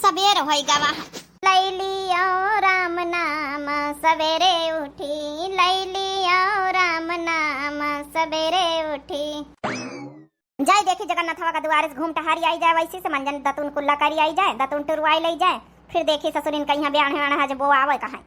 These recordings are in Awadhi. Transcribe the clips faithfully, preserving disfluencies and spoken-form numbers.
सबेर होई गवा। लैलियो राम नाम सबेरे उठी, लैलियो राम नाम सबेरे उठी। जाई देखी जगन्नाथवा का दुआरे से घूम टहरी आई जाए, वैसी से मंजन दतुन कुल्ला करी आई जाए, दतुन टुरवाई लई जाए, फिर देखी ससुरिन कहिया ब्याह में आज बो आवे कहाँ।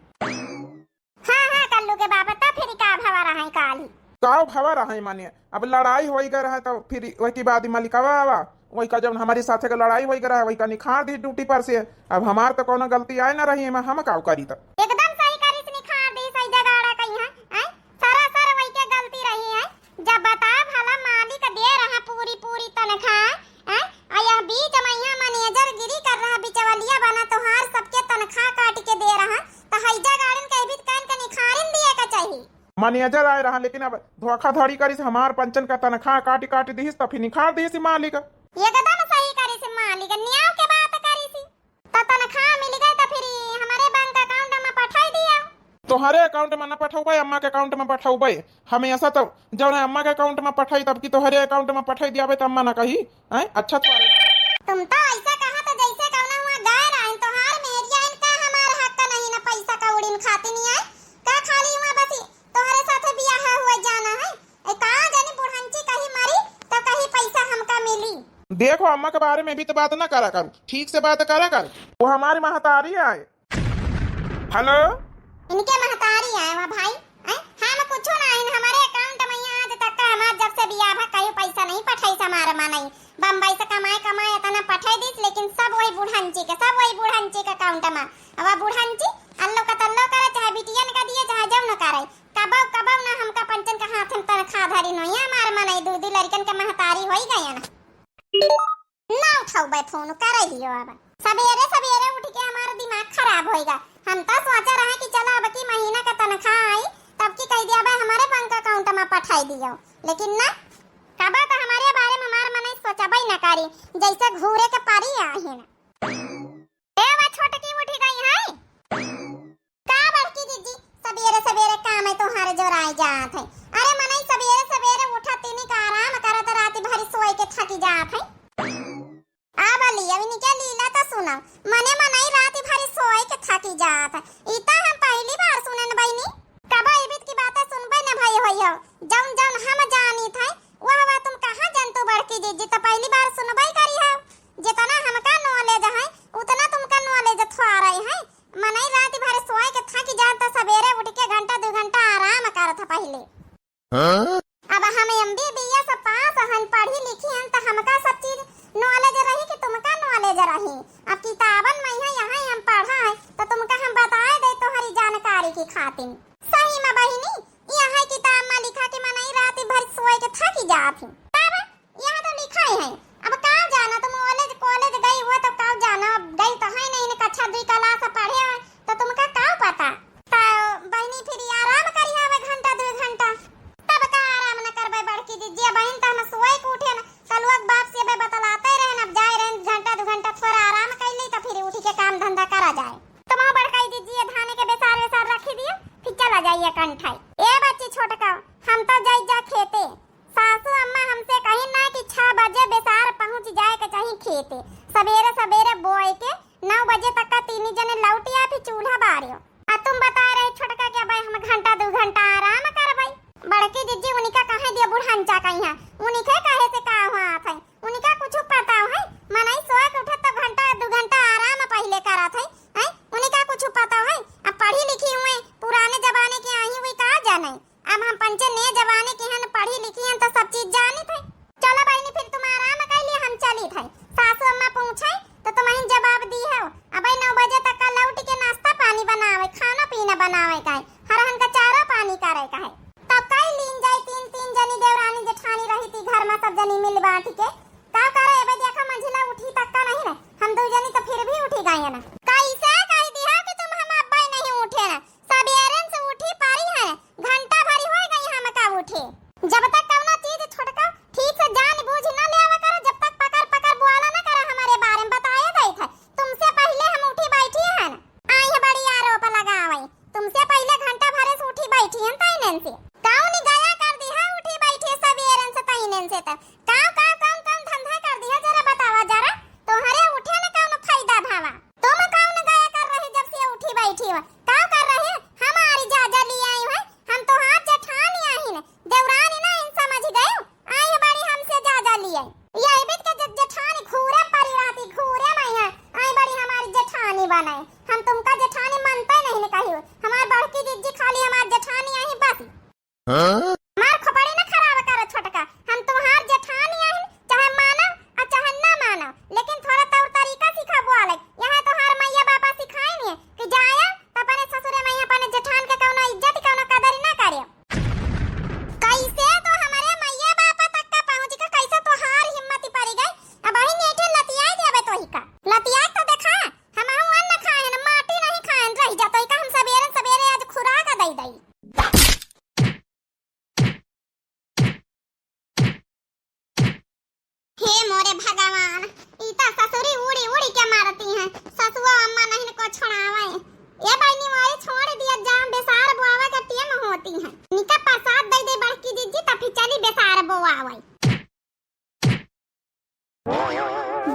हाँ, हाँ, कल्लू के बाबा, तब फिर का भवा रहा है काल ही? का भवा रहा है माने? अब लड़ाई होई गए रहा तो फिर वही के बाद ही मलिकवा आवा, वही का जब हमारे साथे का लड़ाई होई गए रहा, वही का निखार दी ड्यूटी पर से। अब हमार तो कोनो गलती आए ना रही, एमा हम काव करी तो? एकदम सही करी से निखार दी, सही जगाड़ा कहीं है, हैं? सरासर वही के गलती रही है। जब बताओ भला मालिक दे रहा पूरी पूरी तनख्वाह, हैं? आ यह बीच में यहाँ मैनेजर गिरी कर रहा, बिचवलिया बना तोहार सबके तनख्वाह काट के दे रहा, तो हैजा गाड़िन के भी कान के निखारिन दिए के चाहिए। मैनेजर आए रहा, लेकिन अब धोखाधड़ी करिस, हमार पंचन का तनख्वाह काट काट दिहिस, तो फिर निखार दिहिस मालिक। एकदम सही करिस मालिक, न्याय के बात करिस। तो तनख्वाह मिल गए तो फिर हमारे बैंक अकाउंट में पठाई दिया। तोहरे अकाउंट में ना पठौबे, अम्मा के अकाउंट में पठौबे। हमेशा तो जौन है अम्मा के अकाउंट में पठाई, तब की तोहरे अकाउंट में पठाई दियाबे, तो अम्मा ना कही, हैं? अच्छा तो तुम तो ऐसा कहा तो जैसे कौना हुआ गए रहन, तोहार मेहरिया इनका हमार हक का नहीं ना, पैसा कौड़ी में खाती नहीं है का, खाली हुआ बस तोहरे साथे बियाह हुआ जाना है। ए, का जानी बुढ़ंची कहीं मरी तो कहीं पैसा हमका मिली। देखो, अम्मा के बारे में भी तो बात ना करा करू, ठीक से बात करा कर। वो हमारी महतारी आए। हेलो। इनके महतारी आए हुआ भाई। हैं? हम कुछ ना इन हमारे अकाउंट में यहाँ आज तक का हमार जब से बियाह भा कहीं पैसा नहीं पठाई हमारे माँ नहीं। बम्बई से कमाए कमाए इतना पठाई दीस, लेकिन सब वही बुढ़ंची के, सब वही बुढ़ंची के अकाउंट में। अब वह बुढ़ंची अल्लो का तल्लो करे, चाहे बिटियन का दिए, चाहे जौन करे। कबौ, कबौ ना हमका पंचन का हाथ में तनख्वाह धरी नोइया, हमार मनई दू, दू लड़कन के महतारी होई गयन। ना उठाउबे फोन, करे दियो अब। सबेरे, सबेरे उठ के हमार दिमाग खराब होइगा। हम तो सोचा रहे कि चला अब की महीना का तनख्वाह आई, तब की कह दिया बे हमारे बैंक अकाउंट में पठाई दियो। लेकिन ना, कबौ तो हमारे बारे में हमार मनई सोचबे न करी, जैसे घूरे के परी आहिन। ए, वा छोटकी उठी गई है? का बड़की जीजी, सबेरे सबेरे काम है तोहारे जोराए जात है। अरे मनई सबेरे सबेरे उठा तीनी का आराम करत रात भरी सोए के थकी जात है। आ बली, अब इनके लीला तो सुनो, मने मनई रात भरी सोए के थकी जात है। ई तो हम पहली बार सुनन बहिनी। कबो इबित की बातें सुनबे न भई होई हो। जौन जौन हम जानी थे, वह वह तुम कहाँ जनतु बड़की जीजी, तो पहली बार सुनबे करी हो। जितना हमका नॉलेज है, उतना तुमका नॉलेज थोड़ा है। मनई रात भर सोए के थक जात, तो सबेरे उठ के घंटा दू घंटा आराम करत पहिले। हाँ? अब हम एमबीबीएस पास हन, पढ़ी लिखी हन, तो हमका सब चीज नॉलेज रही कि तुमका नॉलेज रही? अब किताबन में है, यहाँ हम पढ़ा है, तो तुमका हम बताए दे तोहरी जानकारी की खातिर। सही में बहिनी, यहाँ किताब में लिखा कि मनई रात भर सोए के थक जात ही। तब यहाँ तो लिखा ही है। अब का जाना तुम, कॉलेज, कॉलेज गई हुआ तो का जाना, अब गई तो है नहीं, कक्षा दुई क्लास पढ़े हो, तो तुमका का पता? तो बहिनी फिर आराम करी हवे घंटा दू घंटा। तब का आराम न करबे बड़की दीदी, बहिन तो हम सोए के उठे न, कलुआ के बाप से बे बतलाते रहे न, अब जाए रहे घंटा दू घंटा थोड़ा आराम कर ली, तो फिर उठ के काम धंधा करा जाए। तुम बड़काई दीदी धाने के बेसार वेसार रखी दियो, फिर चला जाइए कंठाई। ए बच्ची छोटका, हम तो जाई जा खेते। सासू अम्मा हमसे कही ना कि छह बजे बेसार पहुँच जाए के चाही खेते। सबेरे सबेरे बोए के नौ बजे तक का तीनी जने लौटिया फिर चूल्हा बारियो। आ तुम बताए रहे छोटका कि अब हम घंटा दू घंटा आराम करबई। बड़की जिज्जी उनका कहे दियो बुढ़ंचा कहिया, उनके कहे से का हुआ था? उनका कुछ पता है? मनई सोए के उठत तो घंटा दू घंटा आराम पहिले करत है, हैं? उनका कुछ पता है? अब पढ़ी लिखी हुए, पुराने जमाने के आई हुई का जाने। अब हम पंचे नए जमाने के हन, पढ़ी लिखी हन तो सब चीज जानित है। चलो बहिनी, फिर तुम आराम कर लिए, हम चलित है। सासू अम्मा पूछे तो तुम ही जवाब दी हो। अब नौ बजे तक का लौट के नाश्ता पानी बनावे, खाना पीना बनावे का है, हरहन का चारो पानी करे का है। तब कई लीन जाए, तीन तीन जनी देवरानी जेठानी रही थी घर में, सब जनी मिल बांट के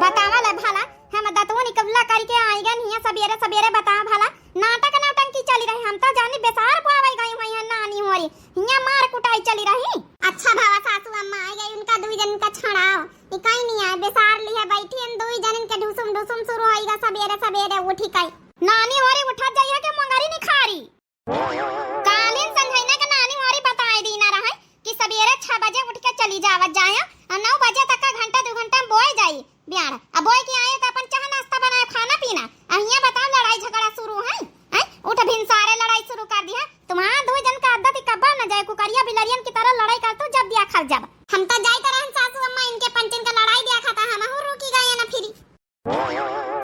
बतावा ले भला, हम दतुआ निकलला करके आई गन हियाँ सबेरे सबेरे, बतावा भला, नाटक नौटंकी चली रही, हम तो जानी बेसार पावे गई हुई है नानी होरी, हियाँ मार कुटाई चली रही। अच्छा भवा सासू अम्मा आई गई, उनका दुई जन का छड़ाओ, ई कहीं नहीं आए, बेसार लिहे बैठी हम दुई जन के ढुसुम ढुसुम शुरू होइगा सबेरे सबेरे उठी कई। नानी होरी उठा जाइए के मोंगरी निखारी। कालिन संझैना के नानी होरी बताए दीना रहे कि सबेरे छह बजे उठ के चली जावत जाए और नौ बजे तक का घंटा दो घंटा में बोए जाई बियाण। अब बोए के आए तो अपन चाह नाश्ता बनाए, खाना पीना। अहिया बताओ लड़ाई झगड़ा शुरू है, हैं? उठ भिनसारे लड़ाई शुरू कर दिया। तुम्हारा दो जन का आदत ही कब्बा न जाए, कुकरिया बिलरियन की तरह लड़ाई कर तू जब दिया खा जब। हम तो जाइत रहन सासू अम्मा इनके पंचन का लड़ाई दिया खाता, हम हूँ रुकी गए ना फिरी।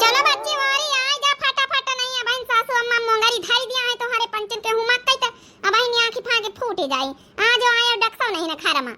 चलो बच्ची होरी, आए जा फटाफट, नहीं अबहिन सासू अम्मा मोंगरी धरी दिया है तुम्हारे पंचन के हुमक कई त अबहिन आँखी फाँके फूटे जाई। आ जो आए डकसो नहीं ना घर मा।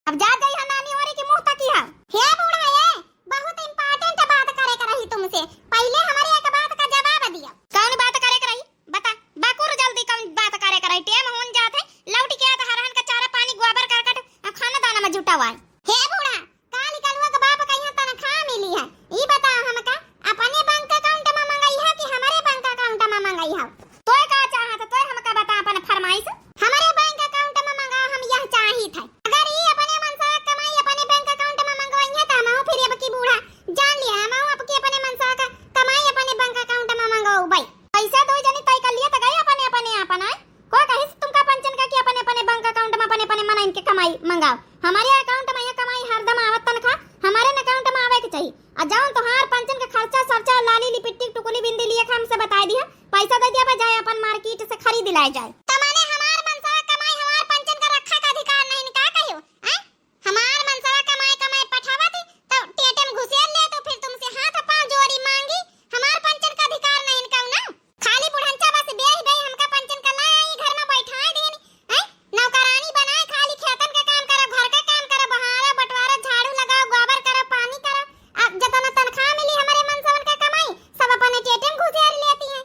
अब जा जाई है नानी होरी की मुँह तकी है। हे बूढ़ा ये, बहुत important बात करे के रही तुमसे, पहले हमारे एक बात का जवाब दिया। कौन बात करे के रही? बता, बकुर जल्दी कौन बात करे के रही? टेम होन जात है, लौट के आत हरहन का चारा पानी गोबर करकट आ खाना दाना में जुटावाए। हे बूढ़ा, काल कलुआ के बाप कहिया तनख्वाह मिली है, ई बताओ हमका, अपने बैंक अकाउंट में मंगाई है कि हमारे बैंक अकाउंट में मंगाई है? तोय का चाहत, तोय हमका बता अपन फरमाइश। हमारे बैंक अकाउंट में मंगाओ, हम यह चाहित है। अगर ई अपने मनसा कमाई अपने बैंक अकाउंट में मंगवाई है तो हम फिर अब की बूढ़ा जान लिया, हम अब की अपने मनसा का कमाई अपने बैंक अकाउंट में मंगवाऊ भाई। पैसा दो जनी तय कर लिए तो गए अपने अपने अपन आए। को कहिस तुमका पंचन का कि अपने अपने बैंक अकाउंट में अपने अपने मनइन के कमाई मंगाओ। हमारे अकाउंट में यह कमाई हरदम आवत तनखा हमारे अकाउंट में आवे के चाहिए। आ जौन तोहार पंचन के खर्चा सर्चा लाली लिपिस्टिक टुकुली बिंदी लिए के हमसे बताई दिया, पैसा दे दिया बजाय अपन मार्केट से खरीद लाए जाए। त माने हमार मनसा कमाई हमार पंचन का रखा का अधिकार नहीं का कहियो? हैं? हमार मनसवा कमाए कमाए पठावत ही, तो टेटे में घुसेर ले, तो फिर तुमसे हाथ पाँव जोड़ी मांगी, हमार पंचन का अधिकार नहीं इनका ना। खाली बुढ़ंचा बस बेही बेही हमका पंचन का ला आई घर में बैठाए देनी, हैं? नौकरानी बनाए, खाली खेतन का काम करो, घर का काम करो, बहारो, बंटवारो, झाड़ू लगाओ, गोबर करो, पानी करो। अब जतना तनख्वाह मिली हमारे मनसवन का कमाई, सब अपने टेटे में घुसेर लेती हैं।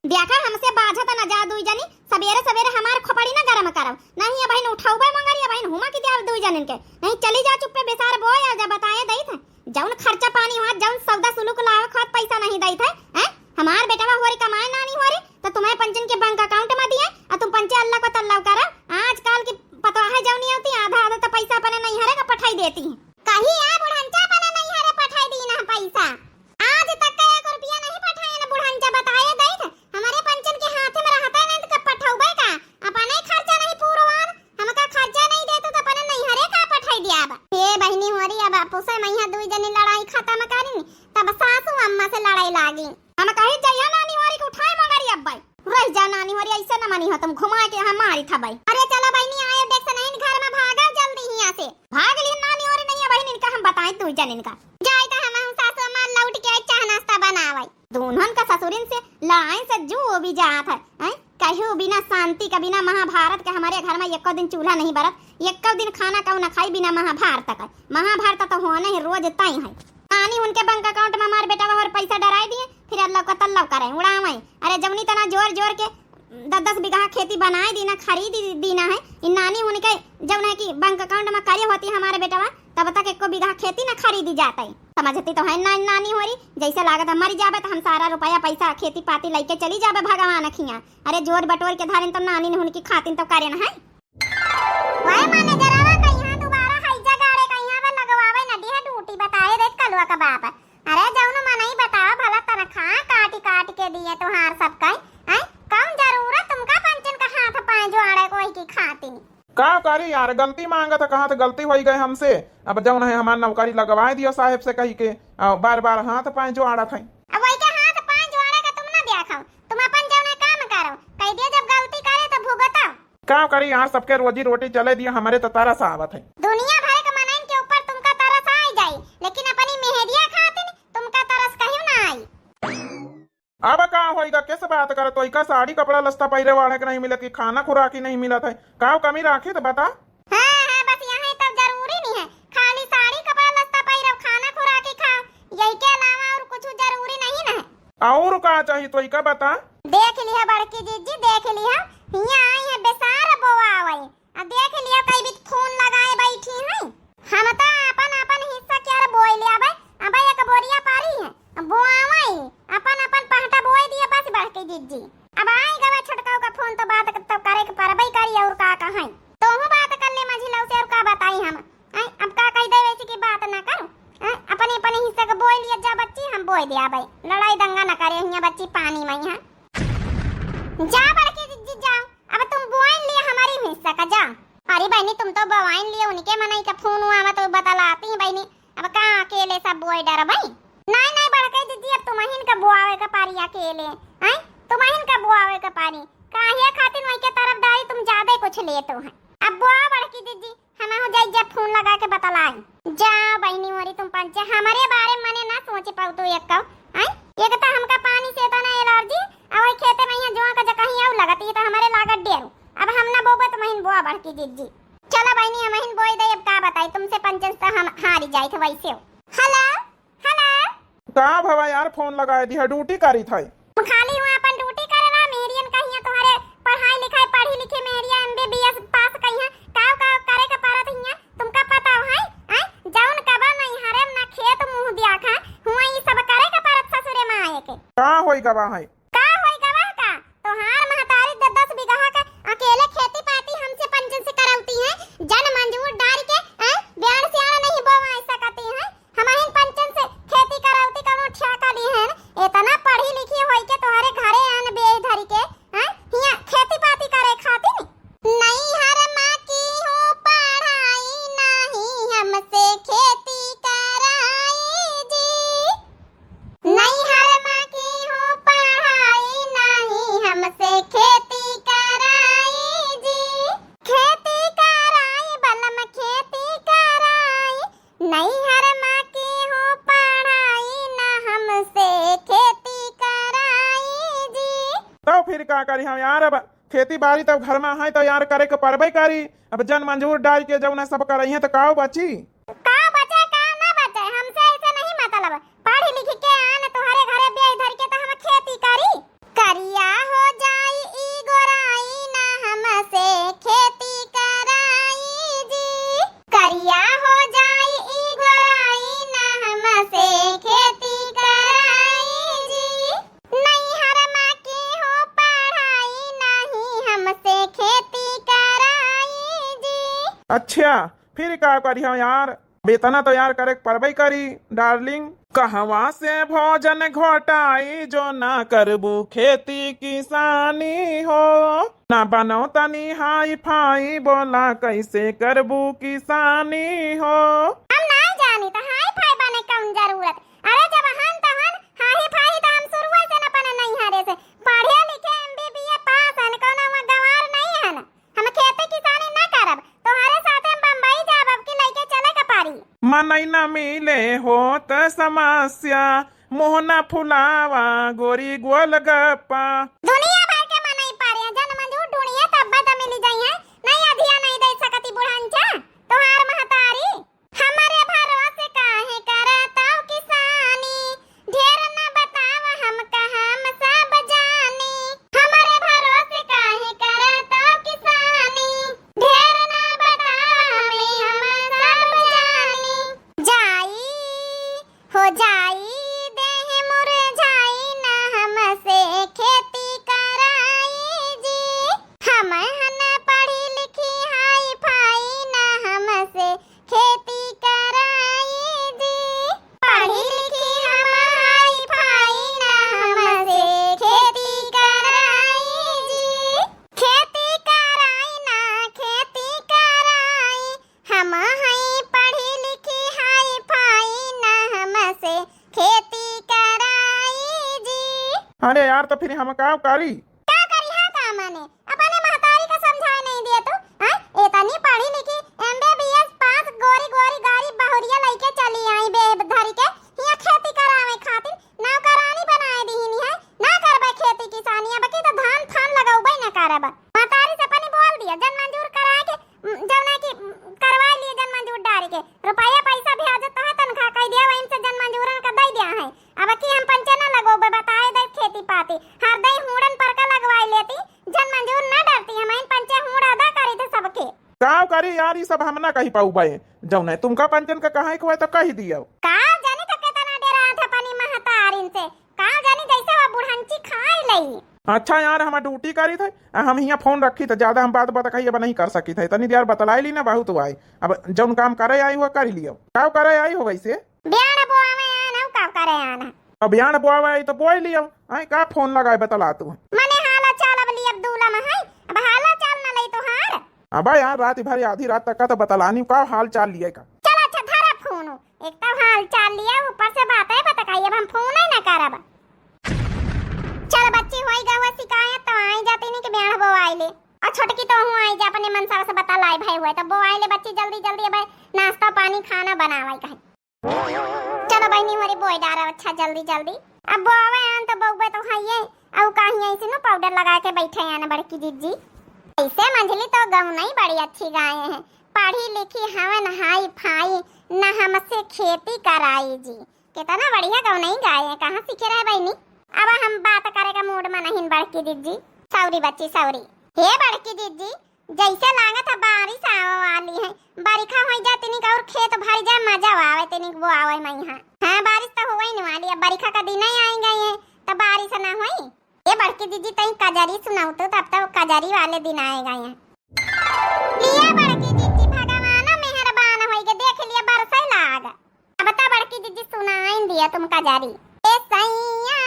देखा, हमसे बाझत न जा दुई जनी, सबेरे सबेरे हमार खोपड़ी न गरम करब। नहीं, अबहिन उठउबे मंगरी, अबहिन हुमा की द्याब दुई जनिन के। नहीं, चली जा चुप्पे बेसार बोय, आ जा बताए दई थे। जौन खर्चा पानी हुआ, जौन सौदा सुलूक लावे खात पैसा नहीं दई थे, हैं? हमार बेटवा होरी कमाए नानी होरी, तो तुम्हें पंचन के बैंक अकाउंट में दिए, और तुम पंचे अल्लाह को तल्लाव करो। आजकल की पतवाह जौनी होती, आधा आधा तो पैसा अपने नैहरे का पठाई देती हैं। कही आ बुढ़ंचा अपने नैहरे पठाई दी ना पैसा। आज तक का एक रुपया नहीं पठाए न बुढ़ंचा, बताए दई थे। हमारे पंचन के हाथे में रहता नहीं तो कब पठौबे का? अपने खर्चा नहीं पूरवान, हमका खर्चा नहीं देते तो अपने नैहरे का पठाई दिया अब। हे बहिनी होरी, अब आपस में यहाँ दुई जनी लड़ाई खत्म करी, तब सासू अम्मा से लड़ाई लागी। हम कही जइया नानी होरी के उठाए मगरी अब भाई। रह जा नानी होरी, ऐसे न मनी हो तुम, घुमा के हम मारी था भाई। अरे चलो बहिनी, आयो देख से नहीं घर में भागो जल्दी हियाँ से। भाग ली नानी होरी, नहीं है बहिनी इनका हम बताए दुई जनिन का। जाए तो हम, हम सासू अम्मा लौट के चाह नाश्ता बनावे। दुन्हन का ससुरिन से लड़ाई से जू भी जात है, हैं? कहियो बिना शांति का, बिना महाभारत के हमारे घर में एको दिन चूल्हा नहीं बरत, एको दिन खाना कऊ न खाई बिना महाभारत का। महाभारत तो होने ही रोज तय है। नानी उनके बैंक अकाउंट में हमार बेटा और पैसा डराई दिए, फिर अल्लाह को तल्लाव करे, उड़ावे। अरे जौनी तना जोर जोर के दस दस बीघा खेती बनाए दीना, खरीद दीना है। इन नानी उनके जौन है कि बैंक अकाउंट में करे होती हमारे बेटवा, तब तक एको बीघा खेती न खरीदी जात है। समझती तो है ना नानी होरी, जैसे लागत है मरी जाबे तो हम सारा रुपया पैसा खेती पाती लेके चली जाबे भगवान खिया। अरे जोर बटोर के धारिन तो नानी ने उनकी खातिन तो करे न है। वह मैनेजरवा कहिया दोबारा हैजा गाड़े कहिया बा लगवावे न दिहे ड्यूटी बताए देत कलुआ का बाप। अरे जौन मनई बताओ भला तनख्वाह काटी काटी के दिए तोहार सब कई, हैं? कौन जरूरत तुमका पंचन का हाथ पाए जोड़े कोई की खातिन? का करी यार, गलती मांगत है, कहा तो गलती होई गए हमसे। अब जौन है हमार नौकरी लगवाए दियो साहेब से कही के, आ, बार बार हाथ पाए जोड़त है। अब वही के हाथ पाए जोड़े का तुम ना देखो, तुम अपन जौन है काम करो, कह दिया जब गलती करे तो भुगतो। का करी यार, सबके रोजी रोटी चले दिया, हमरे तो तरस आवत है। दुनिया भर के मनइन के ऊपर तुमका तरस आई जाई, लेकिन अपनी मेहरिया खातिन तुमका तरस कहियो ना आई। अब का होइगा, किस बात करत हो? इका साड़ी कपड़ा लस्ता पहिरे वाले के नहीं मिलत, कि खाना खुराकी नहीं मिलत है, का कमी राखी तो बता। हाँ, हाँ, बस यही तो जरूरी नहीं है, खाली साड़ी कपड़ा लस्ता पहिरो, खाना खुराकी खाओ, यही के अलावा और कुछ जरूरी नहीं न है। और का चाहिए तो इका बता। देख लिया बड़की जीजी, देख लिया, हियाँ आई है बेसार बोआवै, आ देख लिया कई बीत खून लगाए बैठी हैं। हम तो अपन अपन हिस्सा क्यार बोए ले आवे, हिस्सा का बोइ लिया जा बच्ची, हम बोइ दिया भाई। लड़ाई दंगा न करे हियाँ बच्ची पानी मा हियाँ। जा बड़की जिज्जी जाओ, अब तुम बोइन लिया हमरी हिस्सा का, जा। अरे बहिनी, तुम तो बोइन लिया, उनके मनई का फोन हुआ, हम तो बतलाती हैं बहिनी, अब का अकेले सब बोइ डरबइ? नाहीं, नाहीं बड़की जिज्जी, अब तुमहिन का बोआवे का पारी अकेले, हैं? तुमहिन का बोआवे का पारी, काहे खातिर वही के तरफदारी तुम ज्यादा कुछ लेतो हैं। अब बोआ बड़की जिज्जी, हम हो जाई जब फोन लगा के बतलाई। जा बहिनी मोरी, तुम पंचे हमरे बारे में मने ना सोचे पाऊ तो एक कौ, हैं? एक तो हमका पानी से इतना एलर्जी, और वही खेते में यहाँ जुआ का जगह ही आऊ लगती है तो हमरे लागत डेरू। अब हम ना बोबे तो महीन बोआ बड़की जिज्जी। चलो बहिनी, हम महीन बोई दे, अब का बताई तुमसे पंचन से हम हारी जाई थे वैसे हो। हेलो, हेलो। का भवा यार, फोन लगाए दिया, ड्यूटी करी था। खाली हुआ अपन ड्यूटी करे रहा, मेहरियन कहिया तोहरे पढ़ाई लिखाई, पढ़ी लिखी मेहरिया एमबीबीएस पास कहिया, का का करे के परत हिया, तुमका पता है? हैं? जौन कबा नैहरे में ना खेत मुँह दिया खा, हुआ ई सब करे के परत ससुरे में आए के। का होई गवा है? का होई गवा का? तोहार महतारी द-, दस बीघा का अकेले खेती पाती हमसे पंचन से करौती है, जन मंजूर डार के, हैं? ब्याण सियाण नहीं बोवा सकती है, हमहिन पंचन से खेती करौती कौनो ठेका ली है? इतना पढ़ी लिखी होई के तोहरे घरे आन बेई धरी के, हैं? हियाँ खेती पाती करे खातिर? नैहर मा की हूँ पढ़ाई, नाही हमसे खेती कराई जी। नैहर मा की हूँ पढ़ाई, नाही हमसे खेती कराई जी। खेती कराई बलम खेती कराई, नैहर मा की हूँ पढ़ाई, ना हमसे खेती कराई जी। तो फिर का करी हम यार, अब खेती बाड़ी तब घर मा है तो यार करे के परबे करी। अब जन मंजूर डाल के जौन सब करई है तो काव बची? का बचे का ना बचे, हमसे ऐसे नहीं मतलब। पढ़ लिख के आन तोहरे घरे बेई धर के तो हम खेती करी। करिया हो जाई ई गोराई, ना हमसे खेती कराई जी। करिया हो जाई ई गोराई, ना हमसे खेती कराई जी। नैहर मा की हूँ पढ़ाई, नाही हमसे खेती कराई जी। अच्छा, फिर का करिया यार? अब इतना तो यार करे के परबे करी, डार्लिंग। कहवा से भोजन घोटाई, जो ना करबू खेती किसानी हो। ना बनो तनी हाई फाई, बोला कैसे करबू किसानी हो। हम ना जानी त हाई फाई बने कौन जरूरत। अरे जब हन तहन हाई फाई त हम शुरुए से न बने नैहरे से। पढ़े लिखे एमबीबीए पास हन, कौनो गंवार नहीं हन। हम खेती किसानी ना करब, तोहरे साथे हम बम्बई जाब, अब की लइके चले के पारी। मनई ना मिले होत समस्या, मुँह ना फुलावा गोरी गोलगप्पा। दुनिया भर के मनई पारे, जन मंजूर ढूंढिए तब बद मिली जाइए, नहीं अधिया नहीं दे सकती बुढ़ंचा, तोहार महतारी। हमरे भरोसे काहे करताव किसानी, ढेर न बताव हमका हम सब जानी। हमरे भरोसे काहे करताव किसानी, ढेर न बताव हमें हम सब जानी। जाई हो जाई देह मुरझाई, ना हमसे खेती कराई जी। हम हन पढ़ी लिखी हाई फाई, ना हमसे खेती कराई जी। पढ़ी लिखी हम हाई फाई, ना हमसे खेती कराई जी। खेती कराई ना खेती कराई, हम हई पढ़ी लिखी हाई फाई, ना हमसे खेती कराई जी। अरे यार, तो फिर हम का करी? का करी, हाँ, का माने? अपने महतारी का समझाए नहीं दिए तू, हाँ? इतनी पढ़ी लिखी, एमबीबीएस पास, गोरी गोरी गाड़ी बहुरिया लइके चली आई बेब धरी के, हियाँ खेती करावे खातिर नौकरानी बनाए दीहिनी है, ना करबे खेती किसानी, अब की तो धान फान लगौबे न करब। महतारी से अपनी बोल दिया, जन मंजूर करा के, उम, जौन है कि, उम, करवा लिए जन मंजूर डारी के, रुपया पैसा भी आ जाता है, तनख्वाह कह दिया, वहीं से जन मंजूरन का दे दिया है। अब की हम पंचे न लगौबे, बताए दे खेती पाती, हर दे हूड़न पर का लगवाए लेती, जन मंजूर न डरती, हम इन पंचे हूड़ अदा करी थे सबके। काव करी यार, ई सब हम ना कही पाउबे। जौन है तुमका पंचन का कहे के होए तो कही दियो। का जानी तो केतना डेरात है अपनी महतारिन से। का जानी जैसे वो बुढ़ंची खाए लई। अच्छा यार, हम ड्यूटी करी थे, आ हम हियाँ फोन रखी थे, ज्यादा हम बात बात कही अब नहीं कर सकी थे। तनी देर बतलाई ली ना, बहुत हुआ है। अब जौन काम करे आई हुआ कर लियो। काव करे आई हो वैसे? ब्याण बोआवे अरे आना। अब बियाण बोआवे आई तो बोई लियो। आई का फोन लगाए बतला तू। मने हाला चाल अब ली अब दूला में है। अब हाला चाल न लई तोहार। अब यार रात भर आधी रात तक का तो बतलानी का हाल चाल लिया का। चल अच्छा धरा फोन। एक तो हाल चाल लिया ऊपर से बात है बता काई अब हम फोन ही ना करब। चल बच्ची होई गवा शिकायत तो आई जाती नहीं कि बियाण बोआई ले। और छोटकी तो हूँ आई जा अपने मनसा से बता लाई भाई हुए तो बोआई ले बच्ची जल्दी जल्दी अब नाश्ता पानी खाना बनावाई कहे। चलो बहिनी, मोरी बोई डारा, अच्छा, जल्दी, जल्दी। अब बोआवे आन तो बउबे तो हइये, अउ काहीं ऐसे नु पाउडर लगा के बैठे आन बड़की जिज्जी। ऐसे मंझली तो गवनई बड़ी अच्छी गाए हैं, पढ़ी लिखी हवन हाई फाई, न हमसे खेती कराई जी। कितना बढ़िया गवनई गाए हैं, कहाँ सीखे रहे बहिनी? अब हम बात करे का मूड में नहीं बड़की जिज्जी, सॉरी बच्ची, सॉरी। हे बड़की जिज्जी, जैसे लागत है बारिश आवे वाली है, बरिखा होई जा तनिक और खेत भर जा, मजा आवे तनिक बोआवे में यहाँ। हाँ, बारिश तो होई न वाली, अब बरिखा का दिन ही आई गई है, तो बारिश ना होई। ये बड़की जिज्जी तई कजरी सुनाऊ तो, तब तो कजरी वाले दिन आए गए हैं। लिया बड़की जिज्जी, भगवान मेहरबान होई के देख लिया बरसै लाग। अब त बड़की जिज्जी सुनाइन दिया तुम कजरी। ए सैया,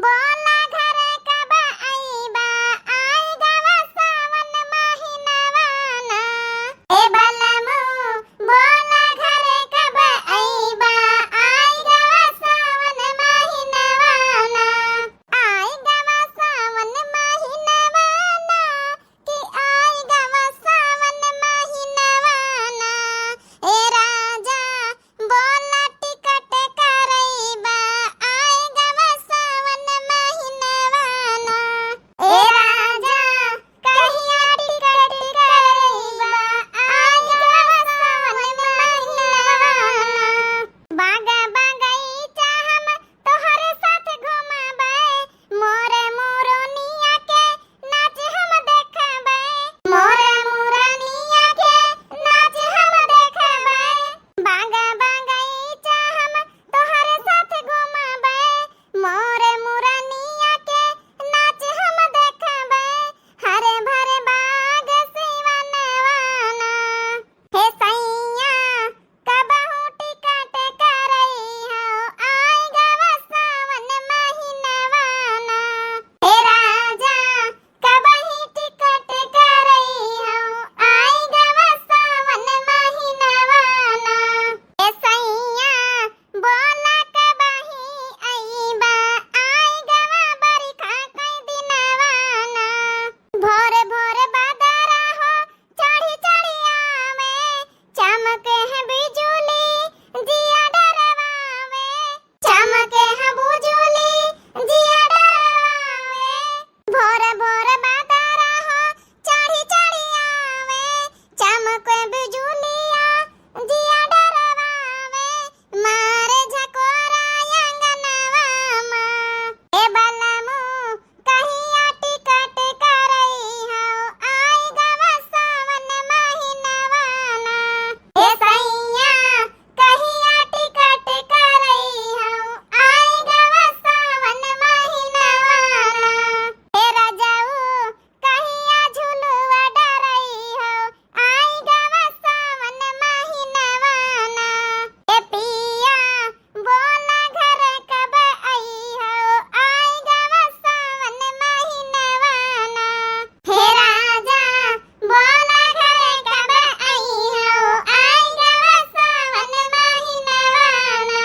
बोला घर कब अइबा, आइ गवा सावन महिनवा ना। ए बलमू, बोला घर कब अइबा, आइ गवा सावन महिनवा ना। आइ गवा सावन महिनवा ना, कि आइ गवा सावन महिनवा ना। ए राजा, बोला टिकट करइबा, आइ गवा सावन महिनवा ना। ए राजा, कहिया टिकट करइबा, आइ गवा सावन महिनवा ना। बाग बगइचा हम तोहरे साथ घुमबै, मोर मुरनिया के नाच हम देखबै, मोर मुरनिया के नाच हम देखबै। बाग बगइचा हम तोहरे साथ घुमबै, मोर मुरनिया के नाच हम देखबै। हरे भरे बाग सिवनवा ना। हे सैया, कबहू टिकट करइहो, आइ गवा सावन महिनवा ना। हे राजा, कबही टिकट करइहो, आइ गवा सावन महिनवा ना। ए सैया, बोला कबही अइबा, आइ गवा बरिखा कइ दिनवा ना। भोर भोर बदरा हो चढ़ी चढ़ी आवे, चमके है बिजुली जिया डरवावे। चमके है बिजुली जिया डरवावे। भोर भोर बदरा हो चढ़ी चढ़ी आवे, चमके बिजुलिया जिया डरवावे। मारे झकोरा अंगनवा मा। ए बलमू, कहिया टिकट करइहो, आइ गवा सावन महिनवा ना। ए सैया, कहिया टिकट करइहो, आइ गवा सावन महिनवा ना। ए रजऊ, कहिया झुलुआ डरइहो, आइ गवा सावन महिनवा ना। ए पिया, बोला घर कब अइहो, आइ गवा सावन महिनवा ना। हे राजा, बोला घर कब अइहो, आइ गवा सावन महिनवा ना।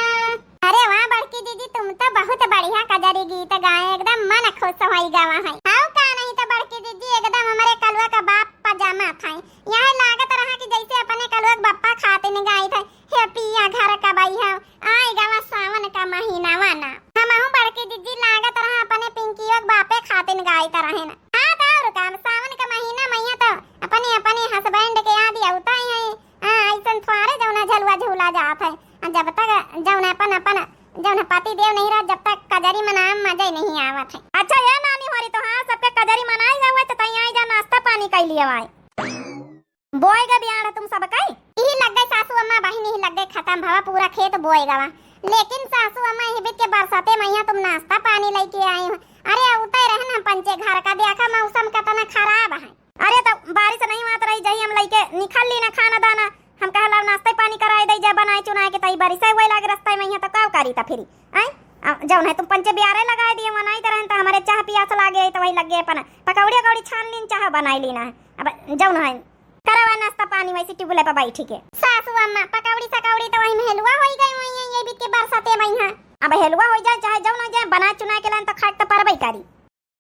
अरे वाह बड़की दीदी, तुम तो बहुत बढ़िया कजरी गीत गाए, एकदम मन खुश होई गवा है। हाउ का नहीं तो बड़की दीदी, एकदम हमरे कलुआ का बाप पजामा था। यह लागत रहा कि जैसे अपने कलुआ के बप्पा खातिन गाइत है, हे पिया घर कब अइहो, आइ गवा सावन का महीनावा ना। हमहू बड़की दीदी लागत रहा अपने पिंकियो के बापे खातिन गाइत रहे ना। हाँ तो और का, सावन का महीना मइया तो अपने अपने husband के याद अउता ही है। हाँ, अइसन थोड़े जौना झलुआ झूला जात है। आ जब तक जौन अपन अपन जौन पति देव नहीं रहत, जब तक कजरी मनाए में मजा ही नहीं आवत है। अच्छा ये नानी होरी, तो हाँ सबके कजरी मनाई जावे तो तई आई जा नाश्ता पानी कइ लियो आए। बोए गा बियाण तुम सब कई? इही लग गई सासू अम्मा बहिन, इही लग गई खतम भवा पूरा खेत बोए गवा। लेकिन सासू अम्मा इही बीत के बरसाते मइया तुम नाश्ता पानी लइके आई हो। अरे उतै रहन हम पंचे घर का, देखा मौसम कितना खराब है। अरे तो बारिश नहीं होत रही, जही हम लइके निकल ली ना खाना दाना, हम कहा ला नाश्ता पानी कराए दे जा, बनाए चुनाए के तई बरिस है, वही लागे रस्ता में यहाँ तो का करी त फिरी। आय, आ, जौन है तुम पंचे बियारे लगाए दिए, वनाई तरह तो हमारे चाह पियास लागे है, तो वही लगे अपन पकौड़ी अकौड़ी छान लीन, चाह बनाई लीना है। अब जौन है करवा नाश्ता पानी वैसे टिबुले पर बैठी के। सासू अम्मा, पकौड़ी सकौड़ी तो वही में हेलुआ होई गई हुई है, ये बीत के बरसाते में यहाँ। अब हेलुआ हो जाए चाहे जौन हो जाए, बना चुना के लाइन तो खाए तो परबे करी।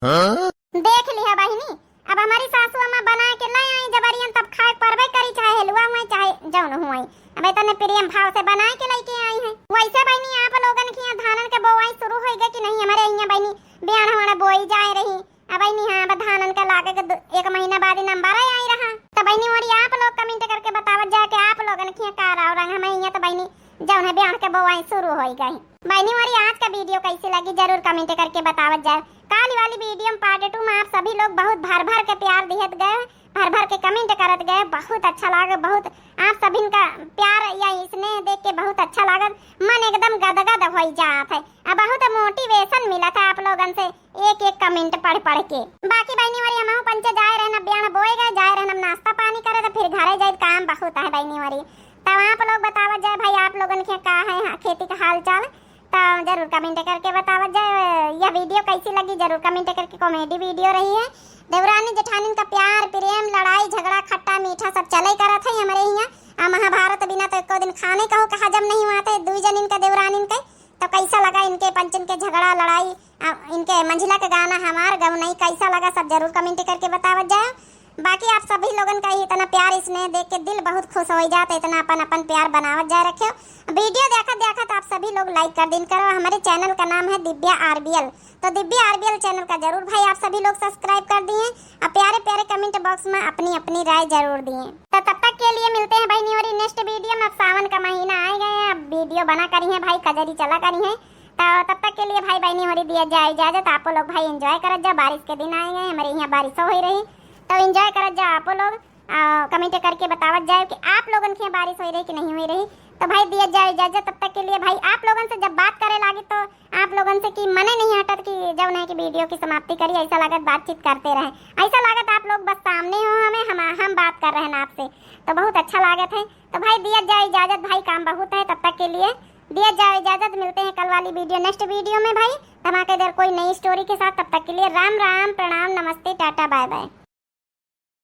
हाँ? देख लिहा बहिनी, अब हमारी सासू अम्मा बना के ले आई जबरियन, तब खाए परबे करी, चाहे हेलुआ हुए चाहे जौन हुए। अब इतने प्रेम भाव से बना के लेके आई है। वैसे बहिनी, आप लोगन के यहाँ धानन के बोआई शुरू हो गए कि नहीं? हमारे यहाँ बहिनी बियान हमारा बोई जाए रही। अब बहिनी, हाँ, अब धानन के लागे के दु-, एक महीना बाद ही नंबर आई रहा। तो बहिनी, मोरी आप लोग comment करके बतावत जाए कि आप लोगन के यहाँ का राव रंग। हमें यहाँ तो बहिनी जौन है बियान के बोआई शुरू हो गई। बहिनी, मोरी आज का video कैसी लगी, जरूर comment करके बतावत जाए। काली वाली video में, part two में आप सभी लोग बहुत भर भर के प्यार दिहत गए, भर भर के comment करत गए, बहुत अच्छा लागे, बहुत आप सभिन का प्यार या स्नेह देख के बहुत अच्छा लागत, मन एकदम गदगद हो जात है। अब बहुत motivation मिलत है आप लोगन से एक एक comment पढ़ पढ़ के। बाकी बहिनी मोरी, हमहू पंचे जाए रहन, अब बियान बोए गए, जाए रहन अब नाश्ता पानी करे, तो फिर घरे जाए, काम बहुत है बहिनी मोरी। तब आप लोग बतावत जाए भाई, आप लोगन के का है, हाँ, खेती का हाल चाल, तो जरूर comment करके बतावत जाए। यह video कैसी लगी, जरूर comment करके। Comedy video रही है। देवरानी जेठानिन का प्यार प्रेम, लड़ाई झगड़ा, खट्टा मीठा सब चले करत है हमरे हियाँ। आ महाभारत बिना तो एको दिन खाने कहो का हजम नहीं हुआ थे दुई जनिन का, देवरानिन के। तो कैसा लगा इनके पंचन के झगड़ा लड़ाई, आ, इनके मंझिला के गाना हमार गौनई कैसा लगा, सब जरूर comment करके बतावत जाए। बाकी आप सभी लोगन का इतना प्यार स्नेह देख के दिल बहुत खुश हो जाता, इतना अपन अपन प्यार बनावत जाए रखे। Video देखत देखत आप सभी लोग like कर दिन करो, हमारे channel का नाम है दिव्या आरबीएल, तो दिव्या आरबीएल channel का जरूर भाई आप सभी लोग subscribe कर दिए और प्यारे प्यारे comment box में अपनी अपनी राय जरूर दिए। तो तब तक के लिए मिलते हैं बहिनी होरी next video में। अब सावन का महीना आ गए हैं, अब video बना करी है भाई, कजरी चला करी है। तो तब तक के लिए भाई बहिनी होरी दिया जाए इजाजत। आप लोग भाई enjoy करत जाओ, बारिश के दिन आए गए, हमारे यहाँ बारिश हो ही रही, तो enjoy करत जाओ आप लोग। आ, comment करके बतावत जाए कि आप लोगन के यहाँ बारिश हो रही कि नहीं हो रही। तो भाई दिया जाए इजाजत, तब तक के लिए भाई आप लोगन से जब बात करे लागी तो आप लोगन से कि मने नहीं हटत कि जौन है कि video की समाप्ति करी, ऐसा लागत बातचीत करते रहे, ऐसा लागत आप लोग बस सामने हो हमें, हम हम बात कर रहे हैं आपसे, तो बहुत अच्छा लागत है। तो भाई दिया जाए इजाजत, भाई काम बहुत है, तब तक के लिए दिया जाए इजाजत, मिलते हैं कल वाली video, next video में भाई धमाकेदार कोई नई story के साथ। तब तक के लिए राम राम, प्रणाम, नमस्ते, टाटा, bye bye।